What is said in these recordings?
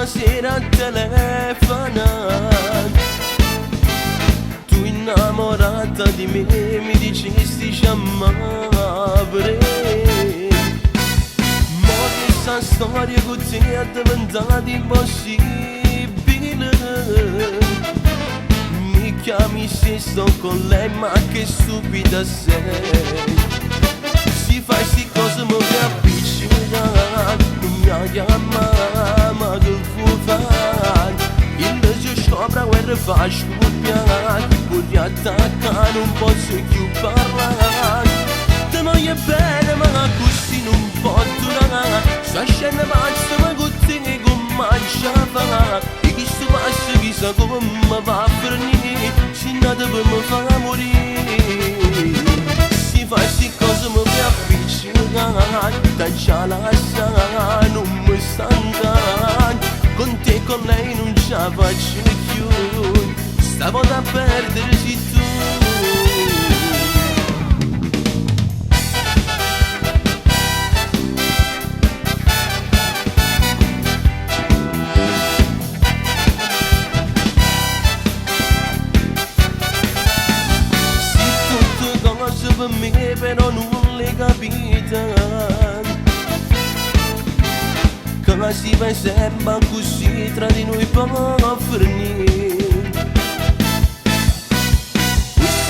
Stasera telefona. Tu innamorata di me mi dicesti c'amare. Ma questa storia con te è diventata impossibile. Mi chiami se sto con lei, ma che stupida sei. Si fai sti cose mi avvicina, non mi chiama, ma che vuoi fare? Invece scopre guerra fa scoppiare, vorrei attaccare, non posso più parlare. Ti voglio bene ma così non può durare. Sta scena pazza ma con te come fa? E chi sto passa chissà come va a finire, se nata per mi fa morire. Si fai sti cose mi avvicina, t'aggia lasciare, non mi stanca. Con te con lei non ce la faccio più, stavo a perdersi tu. Si tutte cose per me però non le capite. Che si fa sempre così tra di noi può finire.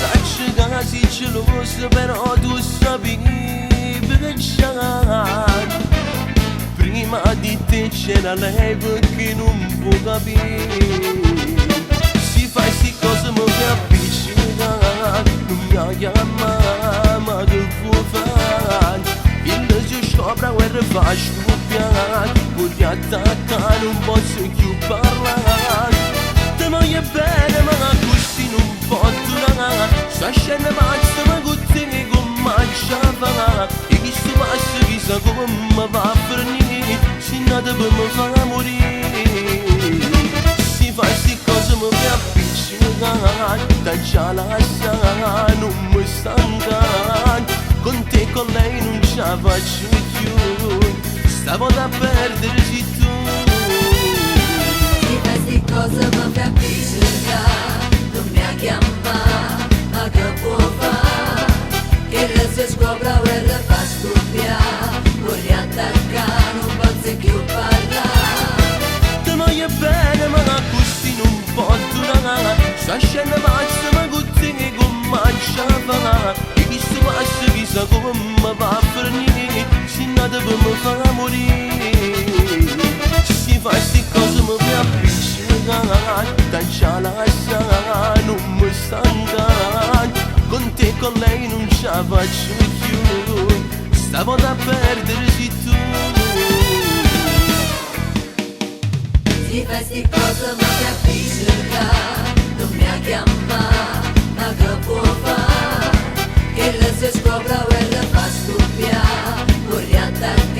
Saccio che sei geloso però tu sapevi già. Prima di te c'era lei perché non può capire. Si fai sti cose mi avvicina, non mi chiama, ma che vuoi fare? Invece scopre guerra fa scoppiare, vorrei attaccare, non posso più parlare. Ti voglio bene ma così non può durare. Sta scena pazza ma con te come fa? E chi sto passa chissà come va a finire, se nata per mi fa morire. Si fai sti cose mi avvicina, t'aggia lasciare, non mi stanca. Con te con lei non ce la faccio più, stavo da perdersi tu. Si fai sti cose mi fai avvicinare, non mi chiama, ma che può fare? Che la si scopre la guerra fa scoppiare, vorrei attaccare, non posso più parlare. Ti voglio bene ma così non può durare. Sta scena pazza ma con te come fa? E chi sto passa chissà come va a finire, se nata per mi fa morire. Si fai sti cose mi avvicina, t'aggia lasciare, non mi stanca. Con te con lei non ce la faccio più, stavo da perdersi tu. Si fai sti cose mi fai avvicinare, non mi chiama, ma che può fare? Che la si scopre la guerra fa scoppiare, vorrei attaccare.